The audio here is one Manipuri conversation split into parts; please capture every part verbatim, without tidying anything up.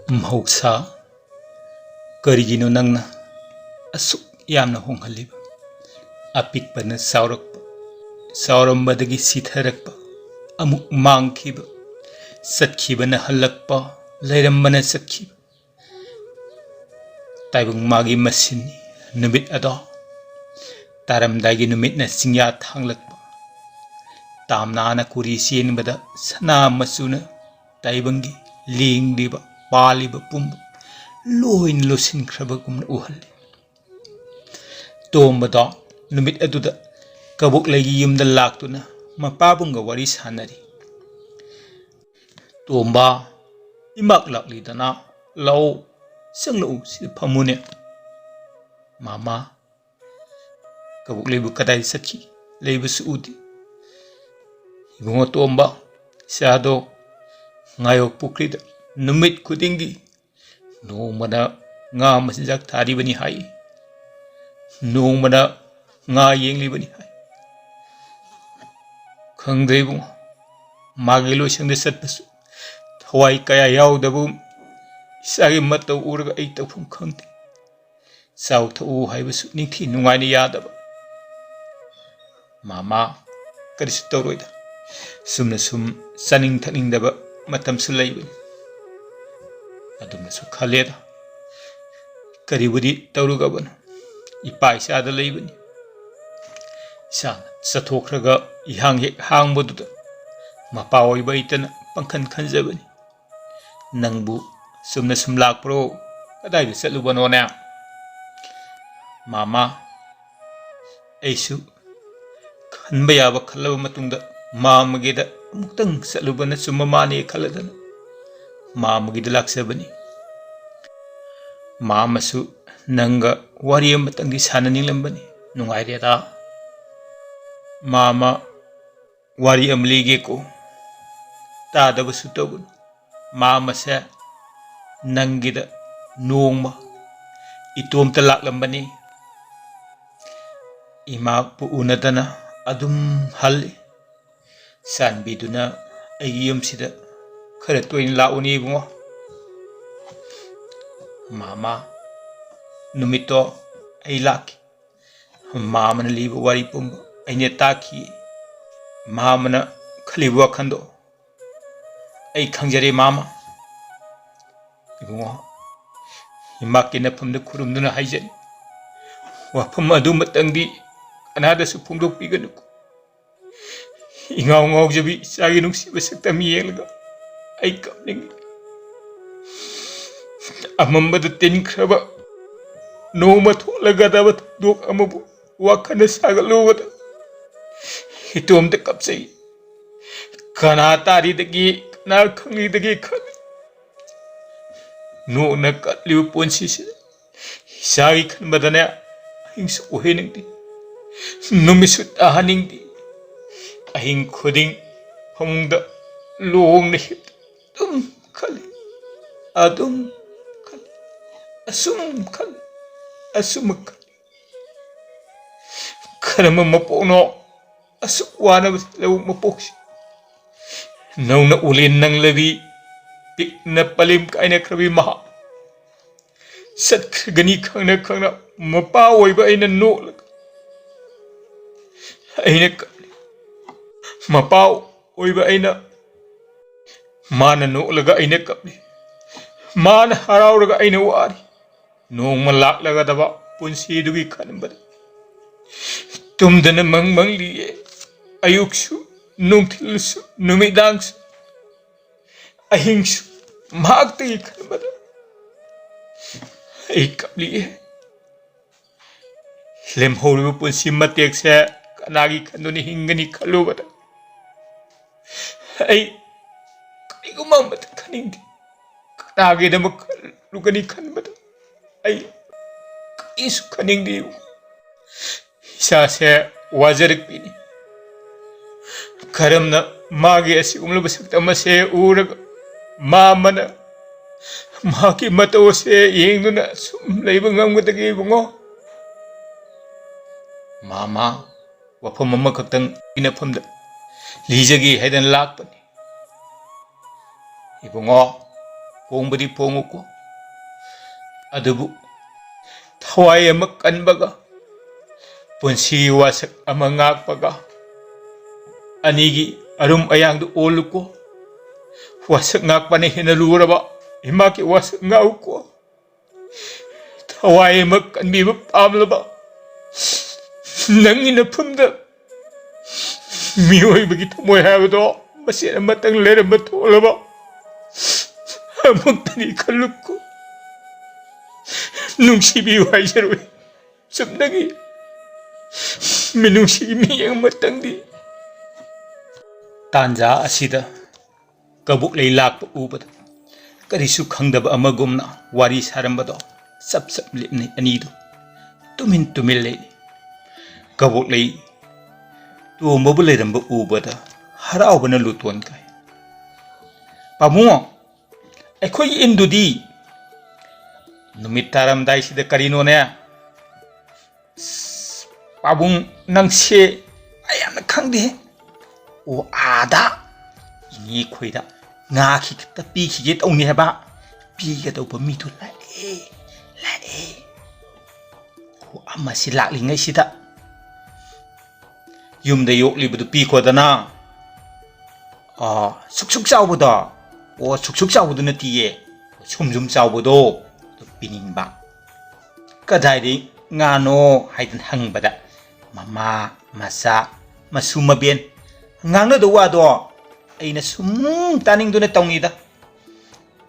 ꯃꯍꯧꯁꯥ, ꯀꯔꯤꯒꯤꯅꯣ ꯅꯪꯅ ꯑꯁꯨꯛ ꯌꯥꯝꯅ ꯍꯣꯡꯍꯜꯂꯤꯕ? ꯑꯄꯤꯛꯄꯅ ꯆꯥꯎꯔꯛꯄ, ꯆꯥꯎꯔꯝꯕꯗꯒꯤ ꯁꯤꯊꯔꯛꯄ, ꯑꯃꯨꯛ ꯃꯥꯡꯈꯤꯕ, ꯆꯠꯈꯤꯕꯅ ꯍꯜꯂꯛꯄ, ꯂꯩꯔꯝꯕꯅ ꯆꯠꯈꯤꯕ꯫ ꯇꯥꯏꯕꯪ ꯃꯥꯒꯤ ꯃꯁꯤꯟꯅꯤ ꯅꯨꯃꯤꯠ ꯑꯗꯣ꯫ ꯇꯥꯔꯝꯗꯥꯏꯒꯤ ꯅꯨꯃꯤꯠꯅ ꯆꯤꯡꯌꯥ ꯊꯥꯡꯂꯛꯄ꯫ ꯇꯥꯝꯅꯥꯅ ꯀꯨꯔꯤ ꯆꯦꯟꯕꯗ ꯁꯅꯥ ꯃꯆꯨꯅ ꯇꯥꯏꯕꯪꯒꯤ ꯂꯦꯡꯂꯤꯕ, ꯄꯥꯜꯂꯤꯕ ꯄꯨꯝꯕ ꯂꯣꯏꯅ ꯂꯣꯠꯁꯤꯟꯈ꯭ꯔꯕꯒꯨꯝꯅ ꯎꯍꯜꯂꯤ꯫ ꯇꯣꯝꯕꯗꯣ ꯅꯨꯃꯤꯠ ꯑꯗꯨꯗ ꯀꯕꯣꯛꯂꯩꯒꯤ ꯌꯨꯝꯗ ꯂꯥꯛꯇꯨꯅ ꯃꯄꯥꯕꯨꯡꯒ ꯋꯥꯔꯤ ꯁꯥꯟꯅꯔꯤ꯫ "ꯇꯣꯝꯕ, ꯏꯃꯥꯛ ꯂꯥꯛꯂꯤꯗꯅ, ꯂꯥꯛꯑꯣ, ꯆꯪꯂꯛꯎ, ꯁꯤꯗ ꯐꯝꯃꯨꯅꯦ꯫" "ꯃꯥꯃꯥ, ꯀꯕꯣꯛꯂꯩꯕꯨ ꯀꯗꯥꯏ ꯆꯠꯈꯤ? ꯂꯩꯕꯁꯨ ꯎꯗꯦ꯫" "ꯏꯕꯨꯡꯉꯣ ꯇꯣꯝꯕ, ꯏꯆꯥꯗꯣ ꯉꯥꯌꯣꯛ ꯄꯨꯈ꯭ꯔꯤꯗ ꯅꯨꯃꯤꯠ ꯈꯨꯗꯤꯡꯒꯤ ꯅꯣꯡꯃꯅ ꯉꯥ ꯃꯆꯤꯟꯖꯥꯛ ꯊꯥꯔꯤꯕꯅꯤ ꯍꯥꯏ, ꯅꯣꯡꯃꯅ ꯉꯥ ꯌꯦꯡꯂꯤꯕꯅꯤ ꯍꯥꯏ꯫ ꯈꯪꯗ꯭ꯔꯦ ꯏꯕꯨꯡꯉꯣ, ꯃꯥꯒꯤ ꯂꯣꯏꯁꯪꯗ ꯆꯠꯄꯁꯨ ꯊꯋꯥꯏ ꯀꯌꯥ ꯌꯥꯎꯗꯕꯒꯨꯝ, ꯏꯆꯥꯒꯤ ꯃꯇꯧ ꯎꯔꯒ ꯑꯩ ꯇꯧꯐꯝ ꯈꯪꯗꯦ꯫ ꯆꯥꯎ ꯊꯛꯎ ꯍꯥꯏꯕꯁꯨ ꯅꯤꯡꯊꯤ ꯅꯨꯡꯉꯥꯏꯅ ꯌꯥꯗꯕ꯫ ꯃꯥꯃꯥ, ꯀꯔꯤꯁꯨ ꯇꯧꯔꯣꯏꯗ꯫ ꯆꯨꯝꯅ ꯁꯨꯝ ꯆꯥꯅꯤꯡ ꯊꯛꯅꯤꯡꯗꯕ ꯃꯇꯝꯁꯨ ꯂꯩꯕꯅꯤ꯫" ꯑꯗꯨꯝꯅꯁꯨ ꯈꯜꯂꯦꯗ꯫ ꯀꯔꯤꯕꯨꯗꯤ ꯇꯧꯔꯨꯒꯕꯅꯣ? ꯏꯄꯥ ꯏꯆꯥꯗ ꯂꯩꯕꯅꯤ꯫ ꯏꯆꯥꯅ ꯆꯠꯊꯣꯛꯈ꯭ꯔꯒ ꯏꯍꯥꯡ ꯍꯦꯛ ꯍꯥꯡꯕꯗꯨꯗ ꯃꯄꯥ ꯑꯣꯏꯕ ꯑꯩꯇꯅ ꯄꯪꯈꯟ ꯈꯟꯖꯕꯅꯤ꯫ "ꯅꯪꯕꯨ ꯆꯨꯝꯅ ꯁꯨꯝ ꯂꯥꯛꯄ꯭ꯔꯣ? ꯀꯗꯥꯏꯗ ꯆꯠꯂꯨꯕꯅꯣꯅꯦ?" "ꯃꯥꯃꯥ, ꯑꯩꯁꯨ ꯈꯟꯕ ꯌꯥꯕ ꯈꯜꯂꯕ ꯃꯇꯨꯡꯗ ꯃꯥꯃꯒꯤꯗ ꯑꯃꯨꯛꯇꯪ ꯆꯠꯂꯨꯕꯅ ꯆꯨꯝꯕ ꯃꯥꯅꯤ ꯈꯜꯂꯗꯅ ꯃꯥꯃꯒꯤꯗ ꯂꯥꯛꯆꯕꯅꯤ꯫" "ꯃꯥꯃꯁꯨ ꯅꯪꯒ ꯋꯥꯔꯤ ꯑꯃꯇꯪꯗꯤ ꯁꯥꯟꯅꯅꯤꯡꯂꯝꯕꯅꯤ꯫ ꯅꯨꯡꯉꯥꯏꯔꯦꯗ꯫" "ꯃꯥꯃ, ꯋꯥꯔꯤ ꯑꯃ ꯂꯤꯒꯦꯀꯣ, ꯇꯥꯗꯕꯁꯨ ꯇꯧꯒꯅꯨ꯫ ꯃꯥꯃꯁꯦ ꯅꯪꯒꯤꯗ ꯅꯣꯡꯃ ꯏꯇꯣꯝꯇ ꯂꯥꯛꯂꯝꯕꯅꯤ꯫ ꯏꯃꯥꯕꯨ ꯎꯅꯗꯅ ꯑꯗꯨꯝ ꯍꯜꯂꯤ꯫ ꯆꯥꯟꯕꯤꯗꯨꯅ ꯑꯩꯒꯤ ꯌꯨꯝꯁꯤꯗ ꯈꯔ ꯇꯣꯏꯅ ꯂꯥꯛꯎꯅꯦ ꯏꯕꯨꯡꯉꯣ꯫" ꯃꯥꯃ, ꯅꯨꯃꯤꯠꯇꯣ ꯑꯩ ꯂꯥꯛꯈꯤ꯫ ꯃꯥꯃꯅ ꯂꯤꯕ ꯋꯥꯔꯤ ꯄꯨꯝꯕ ꯑꯩꯅ ꯇꯥꯈꯤ꯫ ꯃꯥꯃꯅ ꯈꯜꯂꯤꯕ ꯋꯥꯈꯜꯗꯣ ꯑꯩ ꯈꯪꯖꯔꯦ ꯃꯥꯃ꯫ ꯏꯕꯨꯡꯉꯣ, ꯏꯃꯥ ꯀꯤꯅꯐꯝꯗ ꯈꯨꯔꯨꯝꯗꯨꯅ ꯍꯥꯏꯖꯔꯤ, ꯋꯥꯐꯝ ꯑꯗꯨꯃꯇꯪꯗꯤ ꯀꯅꯥꯗꯁꯨ ꯐꯣꯡꯗꯣꯛꯄꯤꯒꯅꯨ꯫ ꯏꯉꯥꯎ ꯉꯥꯎꯖꯕꯤ ꯏꯆꯥꯒꯤ ꯅꯨꯡꯁꯤꯕ ꯁꯛꯇꯝ ꯌꯦꯡꯂꯒ ꯑꯩ ꯀꯞꯅꯤꯡꯏ꯫ ꯑꯃꯝꯕꯗ ꯇꯤꯟꯈ꯭ꯔꯕ ꯅꯣꯡꯃ ꯊꯣꯛꯂꯒꯗꯕ ꯊꯧꯗꯣꯛ ꯑꯃꯕꯨ ꯋꯥꯈꯜꯗ ꯁꯥꯒꯠꯂꯨꯕꯗ ꯏꯇꯣꯝꯇ ꯀꯞꯆꯩ꯫ ꯀꯅꯥ ꯇꯥꯔꯤꯗꯒꯦ, ꯀꯅꯥ ꯈꯪꯂꯤꯗꯒꯦ ꯈꯜꯂꯤ꯫ ꯅꯣꯛꯅ ꯀꯠꯂꯤꯕ ꯄꯨꯟꯁꯤꯁꯤ ꯏꯆꯥꯒꯤ ꯈꯟꯕꯗꯅꯦ ꯑꯍꯤꯡꯁꯨ ꯑꯣꯏꯍꯟꯅꯤꯡꯗꯦ, ꯅꯨꯃꯤꯠꯁꯨ ꯇꯥꯍꯟꯅꯤꯡꯗꯦ꯫ ꯑꯍꯤꯡ ꯈꯨꯗꯤꯡ ꯐꯃꯨꯡꯗ ꯂꯣꯡꯅ ꯍꯤꯞꯇꯨꯅ ꯑꯗꯨꯝ ꯈꯜꯂꯤ, ꯑꯗꯨꯝ ꯈꯜꯂꯤ, ꯑꯁꯨꯝ ꯈꯜꯂꯤ, ꯑꯁꯨꯝ ꯈꯜꯂꯤ꯫ ꯀꯔꯝꯕ ꯃꯄꯣꯛꯅꯣ ꯑꯁꯨꯛ ꯋꯥꯅꯕ ꯂꯧꯕꯨꯛ ꯃꯄꯣꯛꯁꯤ? ꯅꯧꯅ ꯎꯂꯦꯟ ꯅꯪꯂꯕꯤ, ꯄꯤꯛꯅ ꯄꯂꯦꯝ ꯀꯥꯏꯅꯈ꯭ꯔꯕꯤ ꯃꯍꯥꯛ ꯆꯠꯈ꯭ꯔꯒꯅꯤ ꯈꯪꯅ ꯈꯪꯅ ꯃꯄꯥ ꯑꯣꯏꯕ ꯑꯩꯅ ꯅꯣꯛꯂꯒ ꯑꯩꯅ ꯀꯞꯂꯤ꯫ ꯃꯄꯥ ꯑꯣꯏꯕ ꯑꯩꯅ, ꯃꯥꯅ ꯅꯣꯛꯂꯒ ꯑꯩꯅ ꯀꯞꯂꯤ, ꯃꯥꯅ ꯍꯔꯥꯎꯔꯒ ꯑꯩꯅ ꯋꯥꯔꯤ꯫ ꯅꯣꯡꯃ ꯂꯥꯛꯂꯒꯗꯕ ꯄꯨꯟꯁꯤꯗꯨꯒꯤ ꯈꯟꯕꯗ ꯇꯨꯝꯗꯅ ꯃꯪ ꯃꯪꯂꯤꯌꯦ꯫ ꯑꯌꯨꯛꯁꯨ, ꯅꯨꯡꯊꯤꯜꯁꯨ, ꯅꯨꯃꯤꯗꯥꯡꯁꯨ, ꯑꯍꯤꯡꯁꯨ ꯃꯍꯥꯛꯇꯒꯤ ꯈꯟꯕꯗ ꯑꯩ ꯀꯞꯂꯤꯌꯦ꯫ ꯂꯦꯝꯍꯧꯔꯤꯕ ꯄꯨꯟꯁꯤ ꯃꯇꯦꯛꯁꯦ ꯀꯅꯥꯒꯤ ꯈꯟꯗꯨꯅ ꯍꯤꯡꯒꯅꯤ ꯈꯜꯂꯨꯕꯗ ꯑꯩ ꯀꯔꯤꯒꯨꯝꯕ ꯑꯃꯠꯇ ꯈꯟꯅꯤꯡꯗꯦ꯫ ꯀꯅꯥꯒꯤꯗꯃꯛ ꯈꯜꯂꯨꯒꯅꯤ ꯈꯟꯕꯗ ꯑꯩ ꯀꯔꯤꯁꯨ ꯈꯟꯅꯤꯡꯗꯦ꯫ ꯏꯁꯥꯁꯦ ꯋꯥꯖꯔꯛꯄꯤꯅꯤ꯫ ꯀꯔꯝꯅ ꯃꯥꯒꯤ ꯑꯁꯤꯒꯨꯝꯂꯕ ꯁꯛꯇꯝ ꯑꯁꯦ ꯎꯔꯒ ꯃꯥꯃꯅ ꯃꯍꯥꯛꯀꯤ ꯃꯇꯧ ꯑꯁꯦ ꯌꯦꯡꯗꯨꯅ ꯁꯨꯝ ꯂꯩꯕ ꯉꯝꯒꯗꯒꯦ ꯏꯕꯨꯡꯉꯣ? ꯃꯥꯃ, ꯋꯥꯐꯝ ꯑꯃꯈꯛꯇꯪ ꯏꯅꯐꯝꯗ ꯂꯤꯖꯒꯦ ꯍꯥꯏꯗꯅ ꯂꯥꯛꯄꯅꯤ꯫ ꯏꯕꯨꯡꯉꯣ, ꯐꯣꯡꯕꯗꯤ ꯐꯣꯡꯉꯨꯀꯣ꯫ ꯑꯗꯨꯕꯨ ꯊꯋꯥꯏ ꯑꯃ ꯀꯟꯕꯒ ꯄꯨꯟꯁꯤꯒꯤ ꯋꯥꯁꯛ ꯑꯃ ꯉꯥꯛꯄꯒ ꯑꯅꯤꯒꯤ ꯑꯔꯨꯝ ꯑꯌꯥꯡꯗꯨ ꯑꯣꯜꯂꯨꯀꯣ꯫ ꯋꯥꯁꯛ ꯉꯥꯛꯄꯅ ꯍꯦꯟꯅ ꯂꯨꯔꯕ ꯏꯃꯥꯒꯤ ꯋꯥꯁꯛ ꯉꯥꯛꯎꯀꯣ꯫ ꯊꯋꯥꯏ ꯑꯃ ꯀꯟꯕꯤꯕ ꯄꯥꯝꯂꯕ ꯅꯪꯒꯤ ꯅꯐꯝꯗ ꯃꯤꯑꯣꯏꯕꯒꯤ ꯊꯃꯣꯏ ꯍꯥꯏꯕꯗꯣ ꯃꯆꯦꯠ ꯑꯃꯇꯪ ꯂꯩꯔꯝꯕ ꯊꯣꯛꯂꯕ ꯑꯃꯨꯛꯇꯅꯤ ꯈꯜꯂꯨꯀꯣ꯫ ꯅꯨꯡꯁꯤꯕꯤꯌꯨ ꯍꯥꯏꯖꯔꯨꯏ꯫ ꯆꯨꯝꯅꯒꯤ ꯃꯤꯅꯨꯡꯁꯤꯒꯤ ꯃꯤꯠꯌꯦꯡ ꯑꯃꯇꯪꯗꯤ꯫ ꯇꯥꯟꯖꯥ ꯑꯁꯤꯗ ꯀꯕꯣꯛꯂꯩ ꯂꯥꯛꯄ ꯎꯕꯗ ꯀꯔꯤꯁꯨ ꯈꯪꯗꯕ ꯑꯃꯒꯨꯝꯅ ꯋꯥꯔꯤ ꯁꯥꯔꯝꯕꯗꯣ ꯆꯞ ꯆꯞ ꯂꯦꯞꯅꯩ ꯑꯅꯤꯗꯨ꯫ ꯇꯨꯃꯤꯟ ꯇꯨꯃꯤꯟ ꯂꯩꯅꯩ꯫ ꯀꯕꯣꯛꯂꯩ ꯇꯣꯝꯕꯕꯨ ꯂꯩꯔꯝꯕ ꯎꯕꯗ ꯍꯔꯥꯎꯕꯅ ꯂꯨꯇꯣꯟ ꯀꯥꯏ꯫ "ꯄꯥꯕꯨꯡ, ꯑꯩꯈꯣꯏꯒꯤ ꯏꯟꯗꯨꯗꯤ ꯅꯨꯃꯤꯠ ꯇꯥꯔꯝꯗꯥꯏꯁꯤꯗ ꯀꯔꯤꯅꯣꯅꯦ?" "ꯑꯁ, ꯄꯥꯕꯨꯡ, ꯅꯪꯁꯦ ꯑꯩ ꯌꯥꯝꯅ ꯈꯪꯗꯦ꯫ ꯑꯣ, ꯑꯥꯗ ꯏꯅꯦ ꯈꯣꯏꯗ ꯉꯥ ꯈꯤꯇ ꯄꯤꯈꯤꯒꯦ ꯇꯧꯅꯤ ꯍꯥꯏꯕ꯫ ꯄꯤꯒꯗꯧꯕ ꯃꯤꯗꯨ ꯂꯥꯛꯑꯦ, ꯂꯥꯛꯑꯦ꯫ ꯑꯣ, ꯑꯃꯁꯤ ꯂꯥꯛꯂꯤꯉꯩꯁꯤꯗ ꯌꯨꯝꯗ ꯌꯣꯛꯂꯤꯕꯗꯨ ꯄꯤꯈꯣꯗꯅ꯫" "ꯑꯥ, ꯁꯨꯛ ꯁꯨꯛ ꯆꯥꯎꯕꯗꯣ?" "ꯑꯣ, ꯁꯨꯛ ꯁꯨꯛ ꯆꯥꯎꯕꯗꯨ ꯅꯠꯇꯤꯌꯦ, ꯁꯨꯝ ꯁꯨꯝ ꯆꯥꯎꯕꯗꯣ, ꯑꯗꯨ ꯄꯤꯅꯤꯡꯕ꯫" "ꯀꯗꯥꯏꯗꯩ ꯉꯥꯅꯣ?" ꯍꯥꯏꯗꯅ ꯍꯪꯕꯗ, ꯃꯃꯥ, ꯃꯆꯥ, ꯃꯁꯨ, ꯃꯕꯦꯟ ꯉꯥꯡꯅꯗꯧ ꯋꯥꯗꯣ ꯑꯩꯅ ꯁꯨꯝ ꯇꯥꯅꯤꯡꯗꯨꯅ ꯇꯧꯅꯤꯗ꯫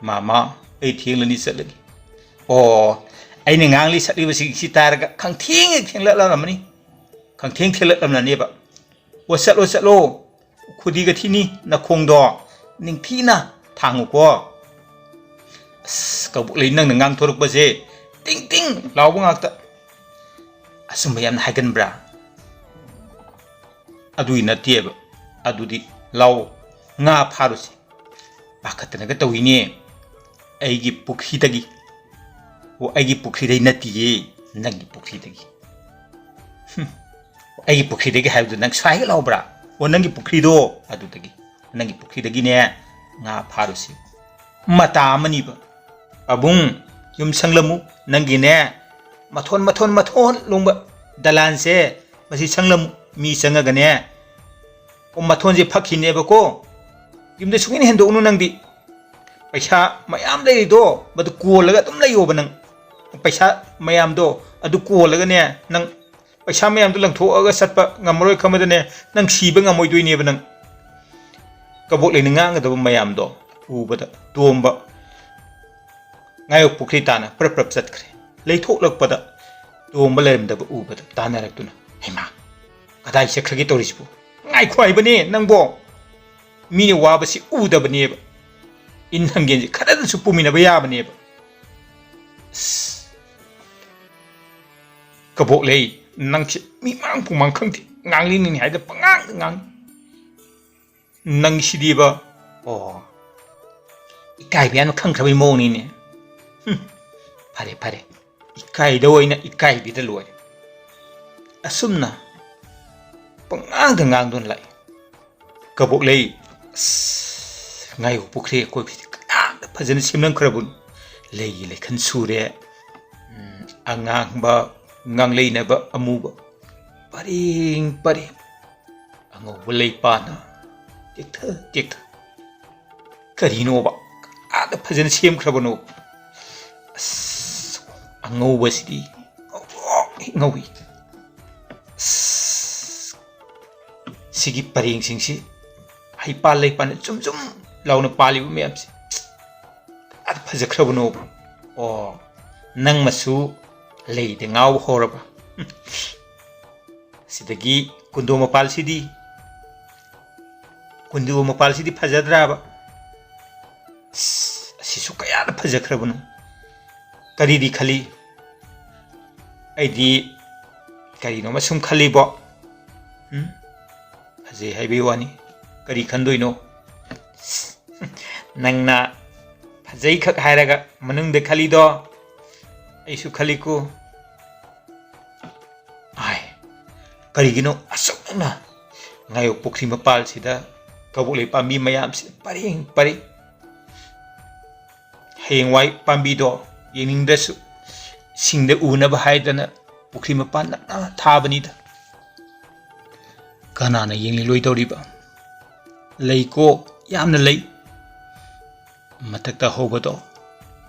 "ꯃꯃꯥ, ꯑꯩ ꯊꯦꯡꯂꯅꯤ, ꯆꯠꯂꯒꯦ꯫" "ꯑꯣ, ꯑꯩꯅ ꯉꯥꯡꯂꯤ ꯁꯛꯂꯤꯕꯁꯤꯡꯁꯤ ꯇꯥꯔꯒ ꯈꯪꯊꯦꯡ ꯍꯦꯛ ꯊꯦꯡꯂꯛꯂꯝꯃꯅꯤ꯫ ꯈꯪꯊꯦꯡ ꯊꯦꯡꯂꯛꯂꯝꯂꯅꯦꯕ꯫ ꯑꯣ, ꯆꯠꯂꯣ, ꯆꯠꯂꯣ꯫ ꯈꯨꯗꯤꯒ ꯊꯤꯅꯤ, ꯅꯈꯣꯡꯗꯣ ꯅꯤꯡꯊꯤꯅ ꯊꯥꯡꯉꯨꯀꯣ꯫" ꯑꯁ, ꯀꯕꯣꯛꯂꯩ, ꯅꯪꯅ ꯉꯥꯡꯊꯣꯔꯛꯄꯁꯦ ꯇꯤꯡ ꯇꯤꯡ ꯂꯥꯎꯕ ꯉꯥꯛꯇ꯫ ꯑꯆꯨꯝꯕ ꯌꯥꯝꯅ ꯍꯥꯏꯒꯟꯕ꯭ꯔꯥ? ꯑꯗꯨꯒꯤ ꯅꯠꯇꯦꯕ꯫ ꯑꯗꯨꯗꯤ ꯂꯥꯎ, ꯉꯥ ꯐꯥꯔꯨꯁꯦ꯫ ꯄꯥꯈꯠꯇꯅꯒ ꯇꯧꯏꯅꯦ꯫ ꯑꯩꯒꯤ ꯄꯨꯈ꯭ꯔꯤꯗꯒꯤ꯫ ꯑꯣ, ꯑꯩꯒꯤ ꯄꯨꯈ꯭ꯔꯤꯗꯩ ꯅꯠꯇꯤꯌꯦ, ꯅꯪꯒꯤ ꯄꯨꯈ꯭ꯔꯤꯗꯒꯤ꯫ ꯍꯨꯝ, ꯑꯩꯒꯤ ꯄꯨꯈ꯭ꯔꯤꯗꯒꯤ ꯍꯥꯏꯕꯗꯨ ꯅꯪ ꯁ꯭ꯋꯥꯏ ꯍꯦꯛ ꯂꯥꯎꯕ꯭ꯔꯥ? ꯑꯣ, ꯅꯪꯒꯤ ꯄꯨꯈ꯭ꯔꯤꯗꯣ ꯑꯗꯨꯗꯒꯤ, ꯅꯪꯒꯤ ꯄꯨꯈ꯭ꯔꯤꯗꯒꯤꯅꯦ ꯉꯥ ꯐꯥꯔꯨꯁꯤ꯫ ꯃꯇꯥ ꯑꯃꯅꯤꯕ꯫ ꯄꯥꯕꯨꯡ, ꯌꯨꯝ ꯁꯪꯂꯝꯃꯨ, ꯅꯪꯒꯤꯅꯦ, ꯃꯊꯣꯟ, ꯃꯊꯣꯟ, ꯃꯊꯣꯟ ꯂꯣꯡꯕ ꯗꯂꯥꯟꯁꯦ, ꯃꯁꯤ ꯁꯪꯂꯝꯃꯨ, ꯃꯤ ꯆꯪꯉꯒꯅꯦ, ꯑꯣ, ꯃꯊꯣꯟꯁꯦ ꯐꯛꯈꯤꯅꯦꯕꯀꯣ, ꯌꯨꯝꯗ ꯁꯨꯡꯍꯦꯟ ꯍꯦꯟꯗꯣꯛꯎꯅꯨ ꯅꯪꯗꯤ꯫ ꯄꯩꯁꯥ ꯃꯌꯥꯝ ꯂꯩꯔꯤꯗꯣ, ꯃꯗꯨ ꯀꯣꯜꯂꯒ ꯑꯗꯨꯝ ꯂꯩꯌꯣꯕ ꯅꯪ꯫ ꯄꯩꯁꯥ ꯃꯌꯥꯝꯗꯣ ꯑꯗꯨ ꯀꯣꯜꯂꯒꯅꯦ, ꯅꯪ ꯄꯩꯁꯥ ꯃꯌꯥꯝꯗꯣ ꯂꯪꯊꯣꯛꯑꯒ ꯆꯠꯄ ꯉꯝꯃꯔꯣꯏ ꯈꯪꯕꯗꯅꯦ, ꯅꯪ ꯁꯤꯕ ꯉꯝꯃꯣꯏꯗꯣꯏꯅꯦꯕ ꯅꯪ꯫ ꯀꯕꯣꯛ ꯂꯩꯅ ꯉꯥꯡꯒꯗꯕ ꯃꯌꯥꯝꯗꯣ ꯎꯕꯗ ꯇꯣꯝꯕ ꯉꯥꯌꯣꯛ ꯄꯨꯈ꯭ꯔꯤ ꯇꯥꯟꯅ ꯄ꯭ꯔꯞ ꯄ꯭ꯔꯞ ꯆꯠꯈ꯭ꯔꯦ꯫ ꯂꯩꯊꯣꯛꯂꯛꯄꯗ ꯇꯣꯝꯕ ꯂꯩꯔꯝꯗꯕ ꯎꯕꯗ ꯇꯥꯟꯅꯔꯛꯇꯨꯅ, "ꯍꯩꯃꯥ, ꯀꯗꯥꯏ ꯆꯠꯈ꯭ꯔꯒꯦ ꯇꯧꯔꯤꯁꯤꯕꯨ? ꯉꯥꯏꯈꯣ ꯍꯥꯏꯕꯅꯦ ꯅꯪꯕꯣ! ꯃꯤꯅ ꯋꯥꯕꯁꯤ ꯎꯗꯕꯅꯦꯕ꯫ ꯏꯟ ꯍꯪꯒꯦꯟꯁꯦ ꯈꯔꯗꯁꯨ ꯄꯨꯃꯤꯟꯅꯕ ꯌꯥꯕꯅꯦꯕ꯫" ꯑꯁ, ꯀꯕꯣꯛ ꯂꯩ, ꯅꯪꯁꯦ ꯃꯤ ꯃꯥꯡ ꯄꯨꯃꯥꯡ ꯈꯪꯗꯦ, ꯉꯥꯡꯂꯤꯅꯤꯅꯤ ꯍꯥꯏꯗ ꯄꯉꯥꯡꯗ ꯉꯥꯡ꯫ ꯅꯪꯁꯤꯗꯤꯕ, ꯑꯣ, ꯏꯀꯥꯏꯕ ꯌꯥꯝꯅ ꯈꯪꯈ꯭ꯔꯕꯩ ꯃꯑꯣꯡꯅꯤꯅꯦ꯫ ꯍꯨꯝ, ꯐꯔꯦ, ꯐꯔꯦ, ꯏꯀꯥꯏꯗ ꯑꯣꯏꯅ ꯏꯀꯥꯏꯕꯤꯗ ꯂꯣꯏꯔꯦ꯫ ꯑꯁꯨꯝꯅ ꯄꯉꯥꯡꯗ ꯉꯥꯡꯗꯨꯅ ꯂꯥꯛꯏ꯫ ꯀꯕꯣꯛ ꯂꯩ, ꯑꯁ, ꯉꯥꯌꯣꯛ ꯄꯨꯈ꯭ꯔꯤ ꯑꯀꯣꯏꯕꯁꯤꯗꯤ ꯀꯅꯥꯝꯇ ꯐꯖꯅ ꯁꯦꯝꯂꯝꯈ꯭ꯔꯕꯅꯣ꯫ ꯂꯩꯒꯤ ꯂꯩꯈꯟ ꯁꯨꯔꯦ, ꯎꯝ, ꯑꯉꯥꯡꯕ, ꯉꯥꯡꯂꯩꯅꯕ, ꯑꯃꯨꯕ, ꯄꯔꯦꯡ ꯄꯔꯦꯡ꯫ ꯑꯉꯧꯕ ꯂꯩ ꯄꯥꯅ ꯇꯦꯛꯊ ꯇꯦꯛꯊ꯫ ꯀꯔꯤꯅꯣꯕ? ꯑꯥꯗ ꯐꯖꯅ ꯁꯦꯝꯈ꯭ꯔꯕꯅꯣ? ꯑꯁ, ꯑꯉꯧꯕꯁꯤꯗꯤ ꯉꯧꯔꯣꯛ ꯍꯦꯛ ꯉꯧꯏ꯫ ꯑꯁ, ꯁꯤꯒꯤ ꯄꯔꯦꯡꯁꯤꯡꯁꯤ ꯍꯩꯄꯥꯜ ꯂꯩꯄꯥꯜꯅ ꯆꯨꯝ ꯆꯨꯝ ꯂꯥꯎꯅ ꯄꯥꯜꯂꯤꯕ ꯃꯌꯥꯝꯁꯦ꯫ ꯑꯥꯗ ꯐꯖꯈ꯭ꯔꯕꯅꯣꯕ? ꯑꯣ, ꯅꯪ ꯃꯁꯨ ꯂꯩꯗ ꯉꯥꯎꯕ ꯍꯧꯔꯕ? ꯑꯁꯤꯗꯒꯤ ꯀꯨꯟꯗꯣ ꯃꯄꯥꯜꯁꯤꯗꯤ, ꯀꯨꯟꯗꯣ ꯃꯄꯥꯜꯁꯤꯗꯤ ꯐꯖꯗ꯭ꯔꯥꯕ? ꯑꯁ, ꯑꯁꯤꯁꯨ ꯀꯌꯥꯗ ꯐꯖꯈ꯭ꯔꯕꯅꯣ? ꯀꯔꯤꯗꯤ ꯈꯜꯂꯤ? ꯑꯩꯗꯤ ꯀꯔꯤꯅꯣꯃ ꯁꯨꯝ ꯈꯜꯂꯤꯕꯣ꯫ ꯎꯝ? ꯐꯖꯩ ꯍꯥꯏꯕꯒꯤ ꯋꯥꯅꯤ, ꯀꯔꯤ ꯈꯟꯗꯣꯏꯅꯣ? ꯅꯪꯅ ꯐꯖꯩꯈꯛ ꯍꯥꯏꯔꯒ ꯃꯅꯨꯡꯗ ꯈꯜꯂꯤꯗꯣ ꯑꯩꯁꯨ ꯈꯜꯂꯤꯀꯣ꯫ ꯑꯥꯏ, ꯀꯔꯤꯒꯤꯅꯣ ꯑꯁꯨꯛ ꯌꯥꯝꯅ ꯉꯥꯌꯣꯛ ꯄꯨꯈ꯭ꯔꯤ ꯃꯄꯥꯜꯁꯤꯗ ꯀꯕꯣꯛ ꯂꯩ ꯄꯥꯝꯕꯤ ꯃꯌꯥꯝꯁꯤ ꯄꯔꯦꯡ ꯄꯔꯦꯡ? ꯍꯌꯦꯡꯋꯥꯏ ꯄꯥꯝꯕꯤꯗꯣ ꯌꯦꯡꯅꯤꯡꯗ꯭ꯔꯁꯨ ꯏꯁꯤꯡꯗ ꯎꯅꯕ ꯍꯥꯏꯗꯅ ꯄꯨꯈ꯭ꯔꯤ ꯃꯄꯥꯟ ꯅꯛꯅ ꯊꯥꯕꯅꯤꯗ꯫ ꯀꯅꯥꯅ ꯌꯦꯡꯂꯣꯏꯗꯧꯔꯤꯕ? ꯂꯩꯀꯣ, ꯌꯥꯝꯅ ꯂꯩ꯫ ꯃꯊꯛꯇ ꯍꯧꯕꯗꯣ